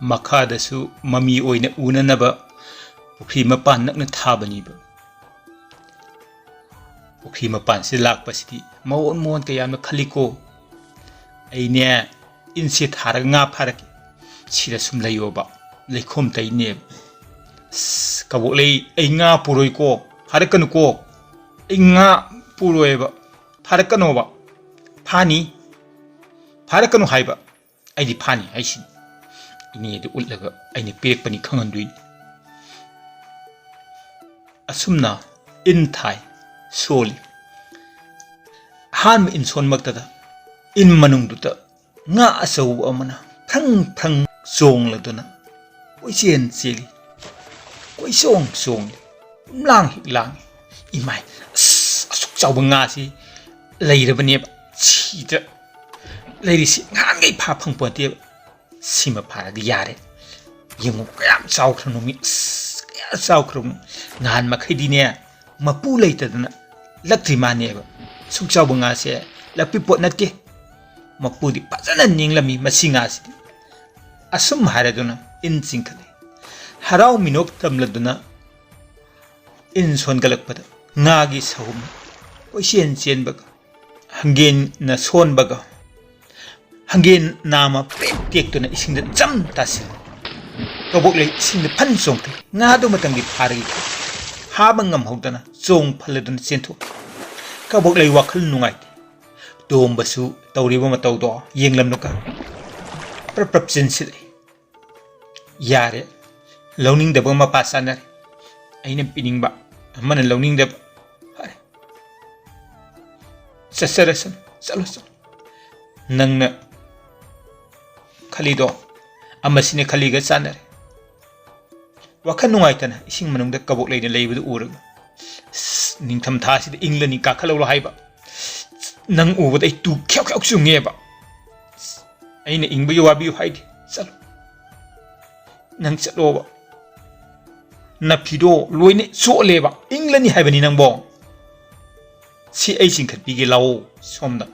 ꯃꯈꯥꯗꯁꯨ ꯃꯃꯤ ꯑꯣꯏꯅ ꯎꯅꯅꯕ ꯄꯨꯈ꯭ꯔꯤ ꯃꯄꯥꯟ ꯅꯛꯅ ꯊꯥꯕꯅꯤꯕ꯫ ꯄꯨꯈ꯭ꯔꯤ ꯃꯄꯥꯟꯁꯤꯗ ꯂꯥꯛꯄꯁꯤꯗꯤ ꯃꯑꯣꯟ ꯃꯑꯣꯟ ꯀꯌꯥ ꯌꯥꯝꯅ ꯈꯜꯂꯤꯀꯣ꯫ ꯑꯩꯅꯦ, ꯏꯟꯁꯦ ꯊꯥꯔꯒ ꯉꯥ ꯐꯥꯔꯛꯀꯦ꯫ ꯁꯤꯗ ꯁꯨꯝ ꯂꯩꯌꯣꯕ, ꯂꯩꯈꯣꯝ ꯇꯩꯅꯦꯕ꯫ ꯑꯁ, ꯀꯕꯣꯛꯂꯩ, ꯑꯩ ꯉꯥ ꯄꯨꯔꯣꯏꯀꯣ, ꯐꯥꯔꯛꯀꯅꯨꯀꯣ꯫ ꯑꯩ ꯉꯥ ꯄꯨꯔꯣꯏꯕ, ꯐꯥꯔꯛꯀꯅꯣꯕ꯫ ꯐꯥꯅꯤ, ꯐꯥꯔꯛꯀꯅꯨ ꯍꯥꯏꯕ꯫ ꯑꯩꯗꯤ ꯐꯥꯅꯤ ꯍꯥꯏꯁꯤꯅꯤ꯫ ꯏꯅꯦꯗ ꯎꯠꯂꯒ ꯑꯩꯅ ꯄꯤꯔꯛꯄꯅꯤ ꯈꯪꯍꯟꯗꯣꯏꯅꯤ꯫ ꯑꯁꯨꯝꯅ ꯏꯟ ꯊꯥꯏ, ꯁꯣꯜꯂꯤ꯫ ꯑꯍꯥꯟꯕ ꯏꯟ ꯁꯣꯟꯃꯛꯇꯗ ꯏꯟ ꯃꯅꯨꯡꯗꯨꯗ ꯉꯥ ꯑꯆꯧꯕ ꯑꯃꯅ ꯐ꯭ꯔꯪ ꯐ꯭ꯔꯪ ꯆꯣꯡꯂꯗꯨꯅ ꯀꯣꯏꯆꯦꯟ ꯆꯦꯜꯂꯤ, ꯀꯣꯏꯆꯣꯡ ꯆꯣꯡꯂꯤ, ꯄꯨꯝꯂꯥꯡ ꯍꯦꯛ ꯂꯥꯡꯉꯤ꯫ ꯏꯃꯥꯏ, ꯑꯁ, ꯑꯁꯨꯛ ꯆꯥꯎꯕ ꯉꯥꯁꯤ ꯂꯩꯔꯕꯅꯦꯕ, ꯁꯤꯗ ꯂꯩꯔꯤꯁꯤ ꯉꯍꯥꯟꯈꯩ ꯐꯥ ꯐꯪꯄꯣꯟꯇꯦꯕ꯫ ꯁꯤꯃ ꯐꯥꯔꯗꯤ ꯌꯥꯔꯦ꯫ ꯌꯦꯡꯉꯨ, ꯀꯌꯥꯝ ꯆꯥꯎꯈ꯭ꯔꯅꯣ ꯃꯤ, ꯑꯁ, ꯀꯌꯥ ꯆꯥꯎꯈ꯭ꯔꯕꯅꯣ꯫ ꯅꯍꯥꯟ ꯃꯈꯩꯗꯤꯅꯦ, ꯃꯄꯨ ꯂꯩꯇꯗꯅ ꯂꯛꯇ꯭ꯔꯤ ꯃꯥꯅꯦꯕ꯫ ꯁꯨꯛ ꯆꯥꯎꯕ ꯉꯥꯁꯦ ꯂꯛꯄꯤ ꯄꯣꯠ ꯅꯠꯇꯦ꯫ ꯃꯄꯨꯗꯤ ꯐꯖꯅ ꯅꯤꯡꯂꯝꯃꯤ ꯃꯁꯤ ꯉꯥꯁꯤꯗꯤ꯫ ꯑꯁꯨꯝ ꯍꯥꯏꯔꯗꯨꯅ ꯏꯟ ꯆꯤꯡꯈꯠꯂꯤ꯫ ꯍꯔꯥꯎ ꯃꯤꯅꯣꯛ ꯇꯝꯂꯗꯨꯅ ꯏꯟ ꯁꯣꯟꯒꯠꯂꯛꯄꯗ ꯉꯥꯒꯤ ꯁꯍꯨꯝ ꯀꯣꯏꯆꯦꯟ ꯆꯦꯟꯕꯒ, ꯍꯪꯒꯦꯟꯅ ꯁꯣꯟꯕꯒ, ꯍꯪꯒꯦꯟ ꯅꯥꯝꯃ ꯄ꯭ꯔꯦꯛ ꯇꯦꯛꯇꯨꯅ ꯏꯁꯤꯡꯗ ꯖꯝ ꯇꯥꯁꯤꯜꯂꯤ꯫ ꯀꯕꯣꯛꯂꯩ ꯏꯁꯤꯡꯗ ꯐꯟ ꯆꯣꯡꯊꯩ꯫ ꯉꯥꯗꯨ ꯃꯇꯝꯒꯤ ꯐꯥꯔꯒꯤ ꯐꯥꯕ ꯉꯝꯍꯧꯗꯅ ꯆꯣꯡ ꯐꯜꯂꯗꯨꯅ ꯆꯦꯟꯊꯣꯛꯈꯤ꯫ ꯀꯕꯣꯛꯂꯩ ꯋꯥꯈꯜ ꯅꯨꯡꯉꯥꯏꯇꯦ꯫ ꯇꯣꯝꯕꯁꯨ ꯇꯧꯔꯤꯕ ꯃꯇꯧꯗꯣ ꯌꯦꯡꯂꯝꯂꯒ ꯄ꯭ꯔꯞ ꯄ꯭ꯔꯞ ꯆꯦꯟꯁꯤꯜꯂꯛꯏ꯫ ꯌꯥꯔꯦ, ꯂꯧꯅꯤꯡꯗꯕ ꯃꯄꯥ ꯆꯥꯅꯔꯦ꯫ ꯑꯩꯅ ꯄꯤꯅꯤꯡꯕ, ꯑꯃꯅ ꯂꯧꯅꯤꯡꯗꯕ꯫ ꯐꯔꯦ, ꯆꯠꯆꯔꯁꯅꯨ, ꯆꯠꯂꯣ, ꯆꯠꯂꯣ꯫ ꯅꯪꯅ ꯈꯜꯂꯤꯗꯣ ꯑꯃꯁꯤꯅ ꯈꯜꯂꯤꯒ ꯆꯥꯟꯅꯔꯦ꯫ ꯋꯥꯈꯜ ꯅꯨꯡꯉꯥꯏꯇꯅ ꯏꯁꯤꯡ ꯃꯅꯨꯡꯗ ꯀꯕꯣꯛꯂꯩꯅ ꯂꯩꯕꯗꯨ ꯎꯔꯒ, "ꯑꯁ, ꯅꯤꯡꯊꯝ ꯊꯥꯁꯤꯗ ꯏꯪꯂꯅꯤ, ꯀꯥꯈꯠꯍꯧꯔꯣ" ꯍꯥꯏꯕ꯫ ꯅꯪ ꯎꯕꯗ ꯑꯩ ꯇꯨ ꯈ꯭ꯌꯥꯎ ꯈ꯭ꯌꯥꯎ ꯆꯨꯡꯉꯦꯕ꯫ ꯑꯩꯅ ꯏꯪꯕꯒꯤ ꯋꯥꯕꯤꯌꯨ ꯍꯥꯏꯗꯦ, ꯆꯠꯂꯣ꯫ ꯅꯪ ꯆꯠꯂꯣꯕ꯫ ꯅꯐꯤꯗꯣ ꯂꯣꯏꯅ ꯆꯣꯠꯂꯦꯕ, ꯏꯪꯂꯅꯤ ꯍꯥꯏꯕꯅꯤ ꯅꯪꯕꯣ꯫ ꯁꯤ ꯑꯩ ꯆꯤꯡꯈꯠꯄꯤꯒꯦ ꯂꯥꯛꯑꯣ ꯁꯣꯝꯗ꯫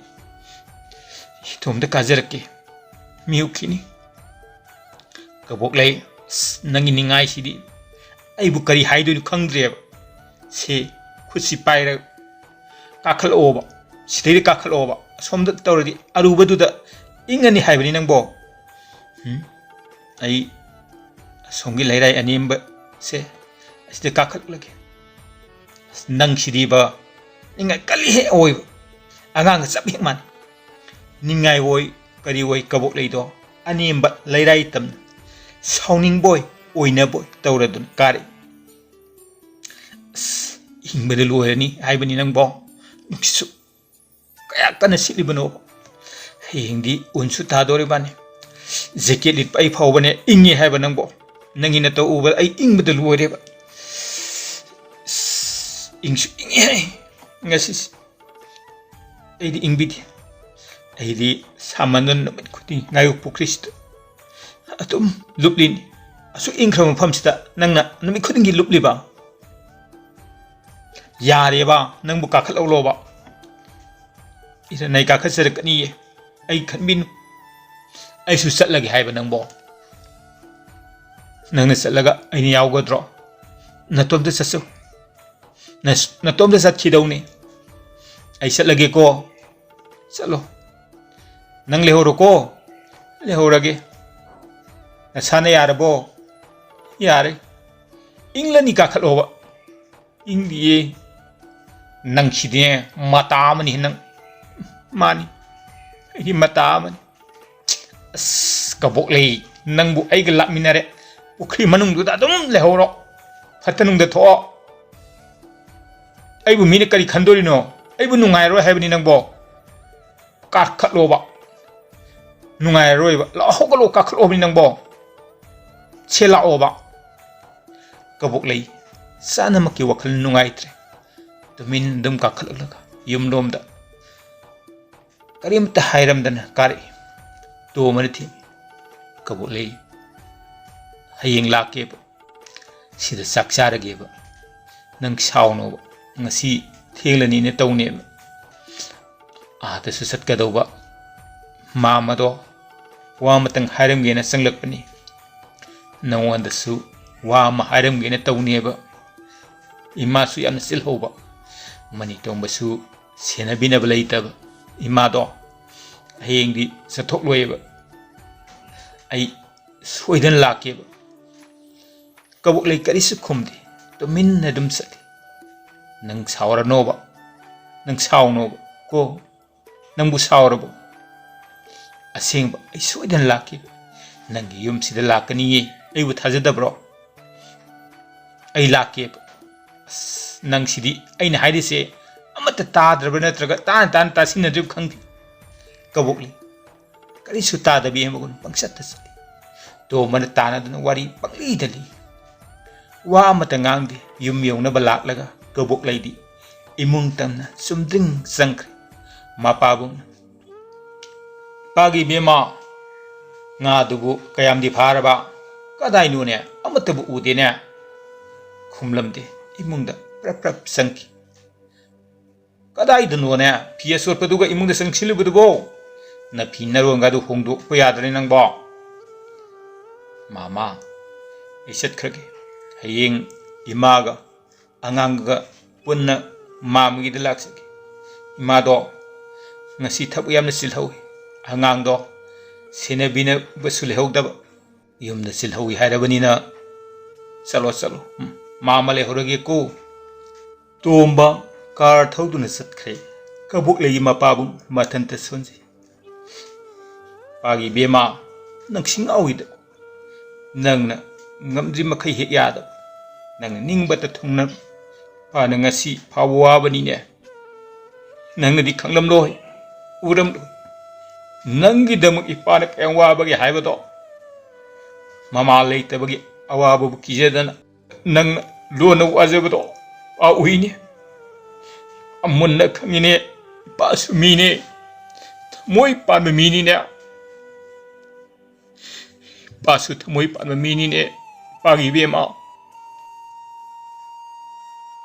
ꯏꯇꯣꯝꯇ ꯀꯥꯖꯔꯛꯀꯦ꯫ ꯃꯤꯍꯨꯛꯈꯤꯅꯤ꯫ ꯀꯕꯣꯛꯂꯩ, ꯑꯁ, ꯅꯪꯒꯤ ꯅꯤꯡꯉꯥꯏꯁꯤꯗꯤ ꯑꯩꯕꯨ ꯀꯔꯤ ꯍꯥꯏꯗꯣꯏꯅꯣ ꯈꯪꯗ꯭ꯔꯦꯕ꯫ ꯁꯤ ꯈꯨꯠꯁꯤ ꯄꯥꯏꯔꯒ ꯀꯥꯈꯠꯂꯛꯑꯣꯕ, ꯁꯤꯗꯩꯗ ꯀꯥꯈꯠꯂꯛꯑꯣꯕ꯫ ꯑꯁꯣꯝꯗ ꯇꯧꯔꯗꯤ ꯑꯔꯨꯕꯗꯨꯗ ꯏꯪꯉꯅꯤ ꯍꯥꯏꯕꯅꯤ ꯅꯪꯕꯣ꯫ ꯎꯝ? ꯑꯩ ꯑꯁꯣꯝꯒꯤ ꯂꯩꯔꯥꯏ ꯑꯅꯦꯝꯕꯁꯦ ꯑꯁꯤꯗ ꯀꯥꯈꯠꯂꯛꯂꯒꯦ꯫ ꯑꯁ, ꯅꯪꯁꯤꯗꯤꯕ, ꯅꯤꯡꯉꯥꯏ ꯀꯜꯂꯤꯍꯦ ꯑꯋꯣꯏꯕ꯫ ꯑꯉꯥꯡꯒ ꯆꯞ ꯍꯦꯛ ꯃꯥꯟꯅꯩ꯫ ꯅꯤꯡꯉꯥꯏ ꯑꯣꯏ, ꯀꯔꯤ ꯑꯣꯏ, ꯀꯕꯣꯛꯂꯩꯗꯣ ꯑꯅꯦꯝꯕ ꯂꯩꯔꯥꯏ ꯇꯝꯅ ꯁꯥꯎꯅꯤꯡꯕꯣꯏ ꯑꯣꯏꯅꯕꯣꯏ ꯇꯧꯔꯗꯨꯅ ꯀꯥꯔꯛꯏ꯫ ꯑꯁ, ꯍꯤꯡꯕꯗ ꯂꯣꯏꯔꯅꯤ ꯍꯥꯏꯕꯅꯤ ꯅꯪꯕꯣ꯫ ꯅꯨꯡꯁꯤꯠꯁꯨ ꯀꯌꯥ ꯀꯟꯅ ꯁꯤꯠꯂꯤꯕꯅꯣ? ꯍꯌꯦꯡꯗꯤ ꯎꯟꯁꯨ ꯇꯥꯗꯣꯔꯤꯕꯅꯤ꯫ ꯖꯦꯀꯦꯠ ꯂꯤꯠꯄ ꯑꯩ ꯐꯥꯎꯕꯅꯦ ꯏꯪꯉꯦ ꯍꯥꯏꯕ ꯅꯪꯕꯣ꯫ ꯅꯪꯒꯤ ꯅꯇꯧ ꯎꯕꯗ ꯑꯩ ꯏꯪꯕꯗ ꯂꯣꯏꯔꯦꯕ꯫ ꯑꯁ, ꯏꯪꯁꯨ ꯏꯪꯉꯦ ꯍꯥꯏ ꯉꯁꯤꯁꯦ꯫ ꯑꯩꯗꯤ ꯏꯪꯕꯤꯗꯦ꯫ ꯑꯩꯗꯤ ꯁꯥꯃꯟꯗꯨꯅ ꯅꯨꯃꯤꯠ ꯈꯨꯗꯤꯡ ꯉꯥꯌꯣꯛ ꯄꯨꯈ꯭ꯔꯤꯁꯤꯗ ꯑꯗꯨꯝ ꯂꯨꯞꯂꯤꯅꯤ꯫ ꯑꯁꯨꯛ ꯏꯪꯈ꯭ꯔꯕ ꯃꯐꯝꯁꯤꯗ ꯅꯪꯅ ꯅꯨꯃꯤꯠ ꯈꯨꯗꯤꯡꯒꯤ ꯂꯨꯞꯂꯤꯕ? ꯌꯥꯔꯦꯕ, ꯅꯪꯕꯨ ꯀꯥꯈꯠꯍꯧꯂꯣꯕ꯫ ꯏꯔꯟꯅꯩ ꯀꯥꯈꯠꯆꯔꯛꯀꯅꯤꯌꯦ꯫ ꯑꯩ ꯈꯟꯕꯤꯅꯨ꯫ ꯑꯩꯁꯨ ꯆꯠꯂꯒꯦ ꯍꯥꯏꯕ ꯅꯪꯕꯣ? ꯅꯪꯅ ꯆꯠꯂꯒ ꯑꯩꯅ ꯌꯥꯎꯒꯗ꯭ꯔꯣ? ꯅꯇꯣꯝꯇ ꯆꯠꯆꯧ꯫ ꯅꯁ-, ꯅꯇꯣꯝꯇ ꯆꯠꯈꯤꯗꯧꯅꯤ꯫ ꯑꯩ ꯆꯠꯂꯒꯦꯀꯣ꯫ ꯆꯠꯂꯣ꯫ ꯅꯪ ꯂꯩꯍꯧꯔꯣꯀꯣ꯫ ꯂꯩꯍꯧꯔꯒꯦ꯫ ꯅꯁꯥꯅ ꯌꯥꯔꯕꯣ? ꯌꯥꯔꯦ꯫ ꯏꯪꯂꯅꯤ ꯀꯥꯈꯠꯂꯣꯕ꯫ ꯏꯪꯗꯤꯌꯦ꯫ ꯅꯪꯁꯤꯗꯤꯅꯦ ꯃꯇꯥ ꯑꯃꯅꯤ ꯅꯪ꯫ ꯃꯥꯅꯤ꯫ ꯑꯩꯗꯤ ꯃꯇꯥ ꯑꯃꯅꯤ꯫ ꯑꯁ, ꯀꯕꯣꯛꯂꯩ, ꯅꯪꯕꯨ ꯑꯩꯒ ꯂꯥꯛꯃꯤꯟꯅꯔꯦ꯫ ꯄꯨꯈ꯭ꯔꯤ ꯃꯅꯨꯡꯗꯨꯗ ꯑꯗꯨꯝ ꯂꯩꯍꯧꯔꯣ꯫ ꯐꯠꯇ ꯅꯨꯡꯗ ꯊꯣꯛꯑꯣ꯫ ꯑꯩꯕꯨ ꯃꯤꯅ ꯀꯔꯤ ꯈꯟꯗꯣꯔꯤꯅꯣ? ꯑꯩꯕꯨ ꯅꯨꯡꯉꯥꯏꯔꯣꯏ ꯍꯥꯏꯕꯅꯤ ꯅꯪꯕꯣ꯫ ꯀꯥꯈꯠꯂꯣꯕ꯫ ꯅꯨꯡꯉꯥꯏꯔꯔꯣꯏꯕ꯫ ꯂꯥꯛꯑꯣ, ꯍꯧꯒꯠꯂꯣ, ꯀꯥꯈꯠꯂꯣ ꯍꯥꯏꯕꯅꯤ ꯅꯪꯕꯣ꯫ ꯁꯦ ꯂꯥꯛꯑꯣꯕ꯫ ꯀꯕꯣꯛꯂꯩ ꯆꯥꯅꯃꯛꯀꯤ ꯋꯥꯈꯜ ꯅꯨꯡꯉꯥꯏꯇ꯭ꯔꯦ꯫ ꯇꯨꯃꯤꯟ ꯑꯗꯨꯝ ꯀꯥꯈꯠꯂꯛꯂꯒ ꯌꯨꯝꯂꯣꯝꯗ ꯀꯔꯤꯝꯇ ꯍꯥꯏꯔꯝꯗꯅ ꯀꯥꯔꯛꯏ꯫ ꯇꯣꯝꯕꯅ ꯊꯦꯝꯃꯤ꯫ ꯀꯕꯣꯛꯂꯩ, ꯍꯌꯦꯡ ꯂꯥꯛꯀꯦꯕ, ꯁꯤꯗ ꯆꯥꯛ ꯆꯥꯔꯒꯦꯕ, ꯅꯪ ꯁꯥꯎꯅꯣꯕ, ꯉꯁꯤ ꯊꯦꯡꯂꯅꯤꯅ ꯇꯧꯅꯦꯕ꯫ ꯑꯥꯗꯁꯨ ꯆꯠꯀꯗꯧꯕ ꯃꯥꯝꯃꯗꯣ ꯋꯥ ꯑꯃꯇꯪ ꯍꯥꯏꯔꯝꯒꯦꯅ ꯆꯪꯂꯛꯄꯅꯤ꯫ ꯅꯉꯣꯟꯗꯁꯨ ꯋꯥ ꯑꯃ ꯍꯥꯏꯔꯝꯒꯦꯅ ꯇꯧꯅꯦꯕ꯫ ꯏꯃꯥꯁꯨ ꯌꯥꯝꯅ ꯆꯤꯜꯍꯧꯕ, ꯃꯅꯤꯇꯣꯝꯕꯁꯨ ꯁꯦꯟꯅꯕꯤꯅꯕ ꯂꯩꯇꯕ ꯏꯃꯥꯗꯣ ꯍꯌꯦꯡꯗꯤ ꯆꯠꯊꯣꯛꯂꯣꯏꯕ꯫ ꯑꯩ ꯁꯣꯏꯗꯅ ꯂꯥꯛꯀꯦꯕ꯫ ꯀꯕꯣꯛꯂꯩ ꯀꯔꯤꯁꯨ ꯈꯨꯝꯗꯦ, ꯇꯨꯃꯤꯟꯅ ꯑꯗꯨꯝ ꯆꯠꯂꯤ꯫ ꯅꯪ ꯁꯥꯎꯔꯅꯣꯕ, ꯅꯪ ꯁꯥꯎꯅꯣꯕ ꯀꯣ꯫ ꯅꯪꯕꯨ ꯁꯥꯎꯔꯕꯣ? ꯑꯁꯦꯡꯕ, ꯑꯩ ꯁꯣꯏꯗꯅ ꯂꯥꯛꯀꯦ꯫ ꯅꯪꯒꯤ ꯌꯨꯝꯁꯤꯗ ꯂꯥꯛꯀꯅꯤꯌꯦ꯫ ꯑꯩꯕꯨ ꯊꯥꯖꯗꯕ꯭ꯔꯣ? ꯑꯩ ꯂꯥꯛꯀꯦꯕ꯫ ꯑꯁ, ꯅꯪꯁꯤꯗꯤ ꯑꯩꯅ ꯍꯥꯏꯔꯤꯁꯦ ꯑꯃꯠꯇ ꯇꯥꯗ꯭ꯔꯕ ꯅꯠꯇ꯭ꯔꯒ ꯇꯥꯅ ꯇꯥꯅ ꯇꯥꯁꯤꯟꯅꯗ꯭ꯔꯤꯕ ꯈꯪꯗꯦ꯫ ꯀꯕꯣꯛꯂꯩ ꯀꯔꯤꯁꯨ ꯇꯥꯗꯕꯤ ꯑꯃꯒꯨꯝ ꯄꯪꯆꯠꯇ ꯆꯠꯂꯤ꯫ ꯇꯣꯝꯕꯅ ꯇꯥꯅꯗꯨꯅ ꯋꯥꯔꯤ ꯄꯪꯂꯤꯗ ꯂꯤ꯫ ꯋꯥ ꯑꯃꯇ ꯉꯥꯡꯗꯦ꯫ ꯌꯨꯝ ꯌꯧꯅꯕ ꯂꯥꯛꯂꯒ ꯀꯕꯣꯛꯂꯩꯗꯤ ꯏꯃꯨꯡ ꯇꯝꯅ ꯆꯨꯝꯗ꯭ꯔꯤꯡ ꯆꯪꯈ꯭ꯔꯦ꯫ ꯃꯄꯥꯕꯨꯡꯅ, "ꯄꯥꯒꯤ ꯏꯕꯦꯝꯃ, ꯉꯥꯗꯨꯕꯨ ꯀꯌꯥꯝꯗꯤ ꯐꯥꯔꯕ? ꯀꯗꯥꯏꯅꯣꯅꯦ? ꯑꯃꯠꯇꯕꯨ ꯎꯗꯦꯅꯦ?" ꯈꯨꯝꯂꯝꯗꯦ꯫ ꯏꯃꯨꯡꯗ ꯄ꯭ꯔꯞ ꯄ꯭ꯔꯞ ꯆꯪꯈꯤ꯫ "ꯀꯗꯥꯏꯗꯅꯣꯅꯦ ꯐꯤ ꯑꯆꯣꯠꯄꯗꯨꯒ ꯏꯃꯨꯡꯗ ꯆꯪꯁꯤꯜꯂꯨꯕꯗꯨꯕꯣ? ꯅꯐꯤ ꯅꯔꯣꯟꯒꯗꯨ ꯍꯣꯡꯗꯣꯛꯄ ꯌꯥꯗ꯭ꯔꯦ ꯅꯪꯕꯣ?" "ꯃꯥꯃꯥ, ꯑꯩ ꯆꯠꯈ꯭ꯔꯒꯦ꯫ ꯍꯌꯦꯡ ꯏꯃꯥꯒ ꯑꯉꯥꯡꯒ ꯄꯨꯟꯅ ꯃꯥꯝꯃꯒꯤꯗ ꯂꯥꯛꯆꯒꯦ꯫ ꯏꯃꯥꯗꯣ ꯉꯁꯤ ꯊꯕꯛ ꯌꯥꯝꯅ ꯆꯤꯜꯍꯧꯏ꯫ ꯑꯉꯥꯡꯗꯣ ꯁꯦꯟꯅꯕꯤꯅꯕꯁꯨ ꯂꯩꯍꯧꯗꯕ꯫ ꯌꯨꯝꯗ ꯆꯤꯜꯍꯧꯏ ꯍꯥꯏꯔꯕꯅꯤꯅ ꯆꯠꯂꯣ, ꯆꯠꯂꯣ꯫ ꯎꯝ, ꯃꯥꯝꯃ ꯂꯩꯍꯧꯔꯒꯦꯀꯣ꯫" ꯇꯣꯝꯕ ꯀꯥꯔ ꯊꯧꯗꯨꯅ ꯆꯠꯈ꯭ꯔꯦ꯫ ꯀꯕꯣꯛꯂꯩꯒꯤ ꯃꯄꯥꯕꯨꯡ ꯃꯊꯟꯇ ꯁꯣꯟꯖꯩ꯫ "ꯄꯥꯒꯤ ꯏꯕꯦꯝꯃ, ꯅꯪꯁꯤ ꯉꯥꯎꯏꯗ꯫ ꯅꯪꯅ ꯉꯝꯗ꯭ꯔꯤ ꯃꯈꯩ ꯍꯦꯛ ꯌꯥꯗꯕ꯫ ꯅꯪꯅ ꯅꯤꯡꯕꯇ ꯊꯨꯡꯅꯕ꯫ ꯏꯄꯥꯅ ꯉꯁꯤ ꯐꯥꯎꯕ ꯋꯥꯕꯅꯤꯅꯦ꯫ ꯅꯪꯅꯗꯤ ꯈꯪꯂꯝꯂꯣꯏ, ꯎꯔꯝꯂꯣꯏ꯫ ꯅꯪꯒꯤꯗꯃꯛ ꯏꯄꯥꯅ ꯀꯌꯥꯝ ꯋꯥꯕꯒꯦ ꯍꯥꯏꯕꯗꯣ꯫ ꯃꯃꯥ ꯂꯩꯇꯕꯒꯤ ꯑꯋꯥꯕꯕꯨ ꯀꯤꯖꯗꯅ ꯅꯪꯅ ꯂꯣꯟꯅ ꯋꯥꯖꯕꯗꯣ ꯄꯥ ꯎꯏꯅꯦ꯫ ꯑꯃꯨꯟꯅ ꯈꯪꯉꯤꯅꯦ, ꯏꯄꯥꯁꯨ ꯃꯤꯅꯦ, ꯊꯃꯣꯏ ꯄꯥꯟꯕ ꯃꯤꯅꯤꯅꯦ꯫ ꯏꯄꯥꯁꯨ ꯊꯃꯣꯏ ꯄꯥꯟꯕ ꯃꯤꯅꯤꯅꯦ, ꯏꯄꯥꯒꯤ ꯏꯕꯦꯝꯃ꯫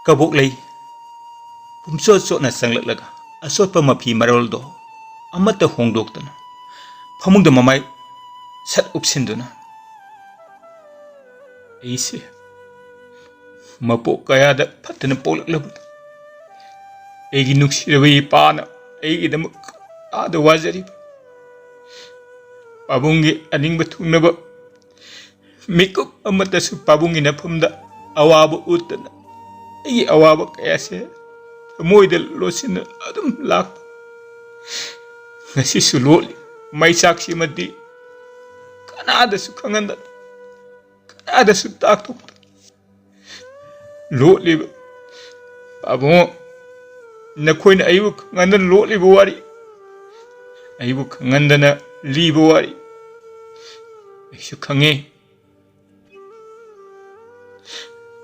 ꯀꯕꯣꯛꯂꯩ ꯄꯨꯝꯆꯣꯠ ꯆꯣꯠꯅ ꯆꯪꯂꯛꯂꯒ ꯑꯆꯣꯠꯄ ꯃꯐꯤ ꯃꯔꯣꯜꯗꯣ ꯑꯃꯠꯇ ꯍꯣꯡꯗꯣꯛꯇꯅ ꯐꯃꯨꯡꯗ ꯃꯃꯥꯏ ꯁꯠ ꯎꯞꯁꯤꯟꯗꯨꯅ, "ꯑꯩꯁꯦ ꯃꯄꯣꯛ ꯀꯌꯥꯗ ꯐꯠꯇꯅ ꯄꯣꯛꯂꯛꯂꯕꯅꯣ? ꯑꯩꯒꯤ ꯅꯨꯡꯁꯤꯔꯕ ꯏꯄꯥꯅ ꯑꯩꯒꯤꯗꯃꯛ ꯑꯥꯗ ꯋꯥꯖꯔꯤꯕ, ꯄꯥꯕꯨꯡꯒꯤ ꯑꯅꯤꯡꯕ ꯊꯨꯡꯅꯕ ꯃꯤꯀꯨꯞ ꯑꯃꯠꯇꯁꯨ ꯄꯥꯕꯨꯡꯒꯤ ꯅꯐꯝꯗ ꯑꯋꯥꯕ ꯎꯠꯇꯅ ꯑꯩꯒꯤ ꯑꯋꯥꯕ ꯀꯌꯥꯁꯦ ꯊꯃꯣꯏꯗ ꯂꯣꯠꯁꯤꯟꯅ ꯑꯗꯨꯝ ꯂꯥꯛꯄ꯫ ꯉꯁꯤꯁꯨ ꯂꯣꯠꯂꯤ꯫ ꯃꯩꯆꯥꯛꯁꯤꯃꯗꯤ ꯀꯅꯥꯗꯁꯨ ꯈꯪꯍꯟꯗꯅ, ꯀꯅꯥꯗꯁꯨ ꯇꯥꯛꯊꯣꯛꯇꯅ ꯂꯣꯠꯂꯤꯕ꯫ ꯄꯥꯕꯨꯡ, ꯅꯈꯣꯏꯅ ꯑꯩꯕꯨ ꯈꯪꯍꯟꯗꯅ ꯂꯣꯠꯂꯤꯕ ꯋꯥꯔꯤ, ꯑꯩꯕꯨ ꯈꯪꯍꯟꯗꯅ ꯂꯤꯕ ꯋꯥꯔꯤ ꯑꯩꯁꯨ ꯈꯪꯉꯤ꯫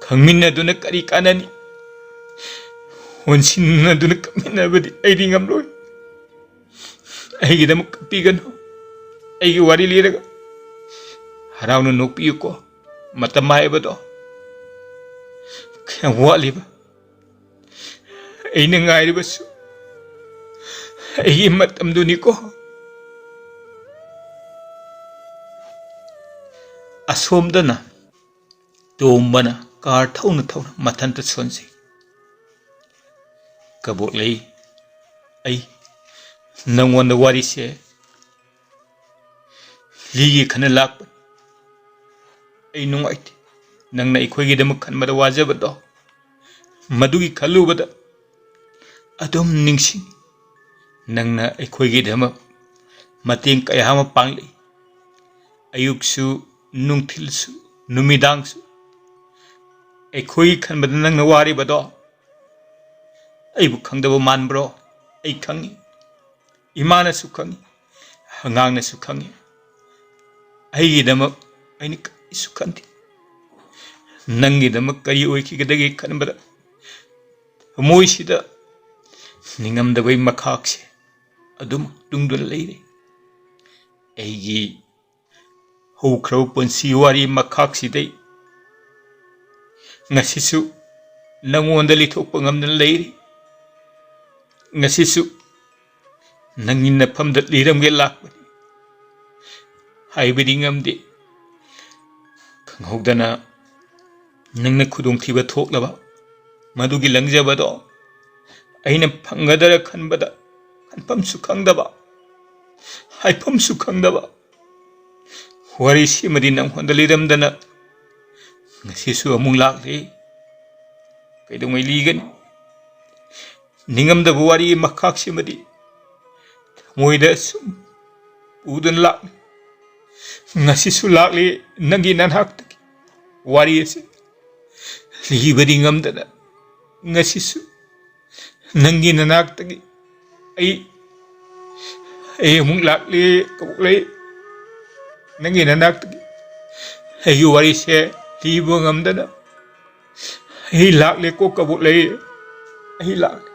ꯈꯪꯃꯤꯟꯅꯗꯨꯅ ꯀꯔꯤ ꯀꯥꯟꯅꯅꯤ? ꯍꯣꯟꯁꯤꯟꯅꯗꯨꯅ ꯀꯞꯃꯤꯟꯅꯕꯗꯤ ꯑꯩꯗꯤ ꯉꯝꯂꯣꯏ꯫ ꯑꯩꯒꯤꯗꯃꯛ ꯀꯞꯄꯤꯒꯅꯨ꯫ ꯑꯩꯒꯤ ꯋꯥꯔꯤ ꯂꯤꯔꯒ ꯍꯔꯥꯎꯅ ꯅꯣꯛꯄꯤꯌꯨꯀꯣ꯫ ꯃꯇꯝ ꯍꯥꯏꯕꯗꯣ ꯀꯌꯥꯝ ꯋꯥꯠꯂꯤꯕ? ꯑꯩꯅ ꯉꯥꯏꯔꯤꯕꯁꯨ ꯑꯩꯒꯤ ꯃꯇꯝꯗꯨꯅꯤꯀꯣ꯫ ꯑꯁꯣꯝꯗꯅ ꯇꯣꯝꯕꯅ ꯀꯥꯔ ꯊꯧꯅ ꯊꯧꯅ ꯃꯊꯟꯇ ꯁꯣꯟꯖꯩ꯫ ꯀꯕꯣꯛꯂꯩ, ꯑꯩ ꯅꯪꯉꯣꯟꯗ ꯋꯥꯔꯤꯁꯦ ꯂꯤꯒꯦ ꯈꯟꯅ ꯂꯥꯛꯄꯅꯤ꯫ ꯑꯩ ꯅꯨꯡꯉꯥꯏꯇꯦ꯫ ꯅꯪꯅ ꯑꯩꯈꯣꯏꯒꯤꯗꯃꯛ ꯈꯟꯕꯗ ꯋꯥꯖꯕꯗꯣ, ꯃꯗꯨꯒꯤ ꯈꯜꯂꯨꯕꯗ ꯑꯗꯨꯝ ꯅꯤꯡꯁꯤꯡꯉꯤ꯫ ꯅꯪꯅ ꯑꯩꯈꯣꯏꯒꯤꯗꯃꯛ ꯃꯇꯦꯡ ꯀꯌꯥ ꯑꯃ ꯄꯥꯡꯂꯛꯏ꯫ ꯑꯌꯨꯛꯁꯨ, ꯅꯨꯡꯊꯤꯜꯁꯨ, ꯅꯨꯃꯤꯗꯥꯡꯁꯨ꯫ ꯑꯩꯈꯣꯏꯒꯤ ꯈꯟꯕꯗ ꯅꯪꯅ ꯋꯥꯔꯤꯕꯗꯣ ꯑꯩꯕꯨ ꯈꯪꯗꯕ ꯃꯥꯟꯕ꯭ꯔꯣ? ꯑꯩ ꯈꯪꯉꯤ꯫ ꯏꯃꯥꯅꯁꯨ ꯈꯪꯉꯤ, ꯑꯉꯥꯡꯅꯁꯨ ꯈꯪꯉꯤ꯫ ꯑꯩꯒꯤꯗꯃꯛ ꯑꯩꯅ ꯀꯔꯤꯁꯨ ꯈꯟꯗꯦ꯫ ꯅꯪꯒꯤꯗꯃꯛ ꯀꯔꯤ ꯑꯣꯏꯈꯤꯒꯗꯒꯦ ꯈꯟꯕꯗ ꯊꯃꯣꯏꯁꯤꯗ ꯅꯤꯡꯉꯝꯗꯕꯒꯤ ꯃꯈꯥꯛꯁꯦ ꯑꯗꯨꯝ ꯇꯨꯡꯗꯨꯅ ꯂꯩꯔꯦ꯫ ꯑꯩꯒꯤ ꯍꯧꯈ꯭ꯔꯕ ꯄꯨꯟꯁꯤ ꯋꯥꯔꯤ ꯃꯈꯥꯛꯁꯤꯗꯩ ꯉꯁꯤꯁꯨ ꯅꯪꯉꯣꯟꯗ ꯂꯤꯊꯣꯛꯄ ꯉꯝꯗꯅ ꯂꯩꯔꯤ꯫ ꯉꯁꯤꯁꯨ ꯅꯪꯒꯤ ꯅꯐꯝꯗ ꯂꯤꯔꯝꯒꯦ ꯂꯥꯛꯄꯅꯤ꯫ ꯍꯥꯏꯕꯗꯤ ꯉꯝꯗꯦ꯫ ꯈꯪꯍꯧꯗꯅ ꯅꯪꯅ ꯈꯨꯗꯣꯡꯊꯤꯕ ꯊꯣꯛꯂꯕ ꯃꯗꯨꯒꯤ ꯂꯪꯖꯕꯗꯣ ꯑꯩꯅ ꯐꯪꯒꯗ꯭ꯔꯥ ꯈꯟꯕꯗ ꯈꯟꯐꯝꯁꯨ ꯈꯪꯗꯕ, ꯍꯥꯏꯐꯝꯁꯨ ꯈꯪꯗꯕ ꯋꯥꯔꯤꯁꯤꯃꯗꯤ ꯅꯪꯉꯣꯟꯗ ꯂꯤꯔꯝꯗꯅ ꯉꯁꯤꯁꯨ ꯑꯃꯨꯛ ꯂꯥꯛꯂꯤ꯫ ꯀꯩꯗꯧꯉꯩ ꯂꯤꯒꯅꯤ? ꯅꯤꯡꯉꯝꯗꯕ ꯋꯥꯔꯤ ꯃꯈꯥꯛꯁꯤꯃꯗꯤ ꯊꯃꯣꯏꯗ ꯁꯨꯝ ꯄꯨꯗꯨꯅ ꯂꯥꯛꯂꯤ꯫ ꯉꯁꯤꯁꯨ ꯂꯥꯛꯂꯤ ꯅꯪꯒꯤ ꯅꯅꯥꯛꯇꯒꯤ ꯋꯥꯔꯤ ꯑꯁꯤ ꯂꯤꯕꯗꯤ ꯉꯝꯗꯅ ꯉꯁꯤꯁꯨ ꯅꯪꯒꯤ ꯅꯅꯥꯛꯇꯒꯤ ꯑꯩ ꯑꯩ ꯑꯃꯨꯛ ꯂꯥꯛꯂꯤ꯫ ꯀꯕꯣꯛꯂꯩ, ꯅꯪꯒꯤ ꯅꯅꯥꯛꯇꯒꯤ ꯑꯩꯒꯤ ꯋꯥꯔꯤꯁꯦ ꯂꯤꯕ ꯉꯝꯗꯅ ꯑꯩ ꯂꯥꯛꯂꯦꯀꯣ ꯀꯕꯣꯛꯂꯩ, ꯑꯩ ꯂꯥꯛꯂꯦ꯫